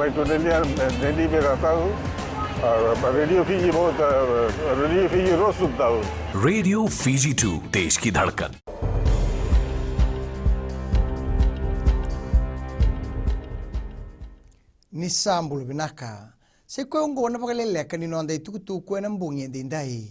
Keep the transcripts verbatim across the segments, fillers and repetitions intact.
Mai tu nenia, neni me ka tau. Radio Fiji mo ta, Radio Fiji rosu tau. Radio Fiji two, देश की धड़कन. Ni sa bula vinaka. Sa i koya oqo na vakaleleka ni noda itukutuku ena bogi edaidai.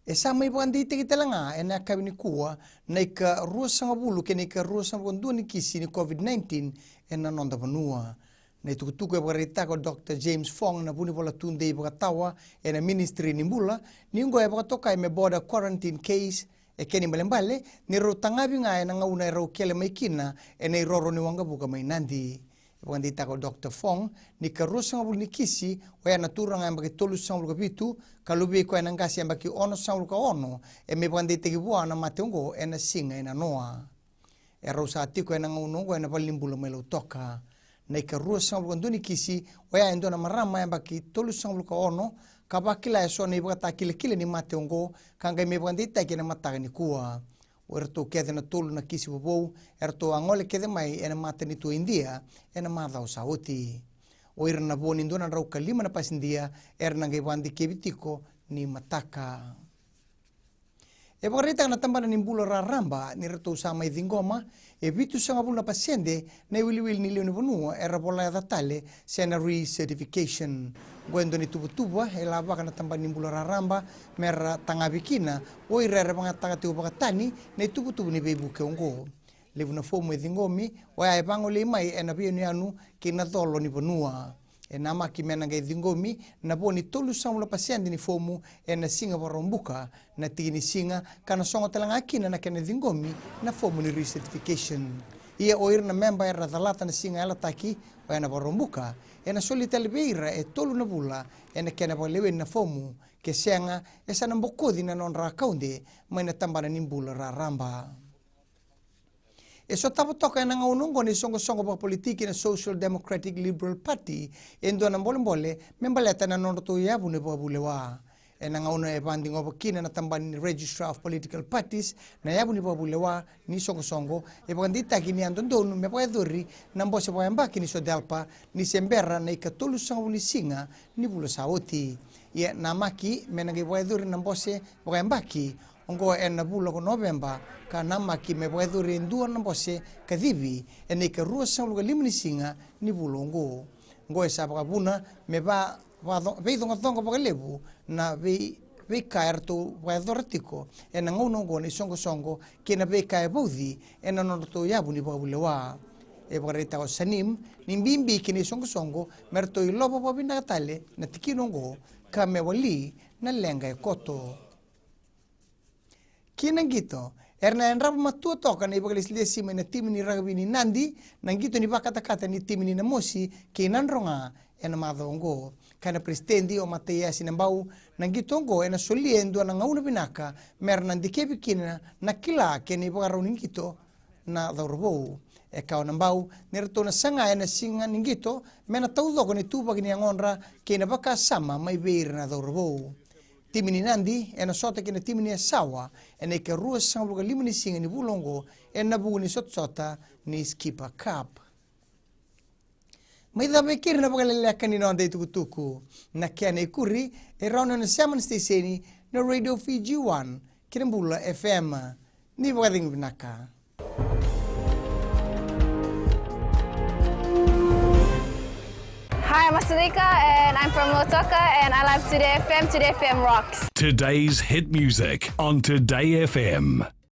E sa mai vakadeitaki tale ga ena yakavi nikua na ika ruasagavulu kei na ika ruasagavulu ka dua ni kisi ni COVID nineteen ena noda vanua. Na itukutuku e vakaraitaka o Doctor James Fong, na vunivola tudei vakatawa ena Ministry ni Bula, ni oqo e vakatokai me border quarantine case. E kena ibalebale ni rau tagavi ga ena gauna e rau kele mai kina ena iroro ni waqavuka mai Nadi. E vakadeitaka o Doctor Fong ni ka ruasagavulu ni kisi, oya na turaga yabaki tolusagavulu ka vitu, ka luvei koya na qase yabaki onosagavulu ka ono, e mai vakadeitaki vua na mate oqo ena siga e nanoa. E rau sa tiko ena gauna oqo ena valenibula mai Lautoka. Na ika ruasagavulu ka dua ni kisi, oya e dua na marama yabaki tolusagavulu ka ono, ka vakila eso na ivakatakilakila ni mate oqo, ka qai mai vakadeitaki ena mataka nikua. O iratou kece na tolu na kisi vovou, eratou a gole kece mai ena matanitu o Idia ena macawa sa oti. O ira na vo ni dua na drau ka lima na pasidia era na qai vakadikevi tiko ni mataka. E vakaraitaka na tabana ni bula raraba ni ratou sa mai ciqoma e vitusagavulu na pasede na iwiliwili ni lewe ni vanua era vola yaca tale se na recertification. Oqo e dua na ituvatuva e lavaka na tabana ni bula raraba me ra tagavi kina o ira era vakayagataka tiko vakatani na ituvatuva ni veivuke oqo. Levu na fomu e ciqomi oya e vagolei mai ena veiyanuyanu kei na colo ni vanua. E namaki me na qai ciqomi na vo ni tolusagavulu na pasede ni fomu ena siga Vakaraubuka na tiki ni siga, ka na sogo tale ga kina na kena ciqomi na fomu ni recertification. Ia o ira na meba era calata na siga yalataki oya na Vakaraubuka, ena soli tale vei ira e tolu na vula ena kena vakaleweni na fomu. Ke sega, e sa na bokoci na nodra akaude mai na tabana ni bula raraba. E sotava toka ena gauna oqo na isoqosoqo vakapolitiki na Social Democratic Liberal Party e dua na bolebole me baleta na nodratou yavu ni vakavulewa. Ena gauna e vakadiqova kina na tabana ni Registrar of Political Parties na yavu ni vakavulewa ni soqosoqo, e vakadeitaki ni a dodonu me vakayacori na bose vakayabaki ni SODELPA ni se bera na ika tolusagavulu ni siga ni vula sa oti. Ia namaki me na qai vakayacori na bose vakayabaki oqo ena vula ko Noveba, ka namaki me vakayacori e dua na bose kacivi ena ika ruasagavulu ka lima ni siga ni vula oqo. Oqo e sa vakavuna me va, va, veicoqacoqa vakalevu na vei, veika eratou vakayacora tiko ena gauna oqo na isoqosoqo kei na veika e vauci ena nodratou yavu ni vakavulewa. E vakaraitaka o Saneem ni bibi ki na isoqosoqo me ratou ilova vakavinaka tale na tikina oqo ka me wali na leqa e koto. Ki na qito, era na yadrava matua toka na ivakalesilesi mai na timi ni rakavi ni Nadi na qito ni vakatakata ni timi ni Namosi kei Nadroga ena macawa oqo. Kaya na peresitedi o Mataiasi Nabau, na qito oqo ena solia e dua na gauna vinaka me ra na dikevi kina na kila kei na ivakarau ni qito na cauravou. E kaya o Nabau ni ratou na saga ena siga ni qito me na taucoko na ituvaki ni yagodra kei na vakasama mai vei ira na cauravou. Timi ni Nadi ena sota kei na timi ni Yasawa ena ika ruasagavulu ka lima ni siga ni vula oqo ena vuku ni sotasota ni Skipper Cup. Mai cava e keri na vakaleleka ni noda itukutuku. Na kena ikuri e rawa ni o na sema na siteseni na Radio Fiji One kei na Bula F M. Ni vakacegu vinaka. Hi, I'm Asalika and I'm from Lautoka and I love Today F M. Today F M rocks. Today's hit music on Today F M.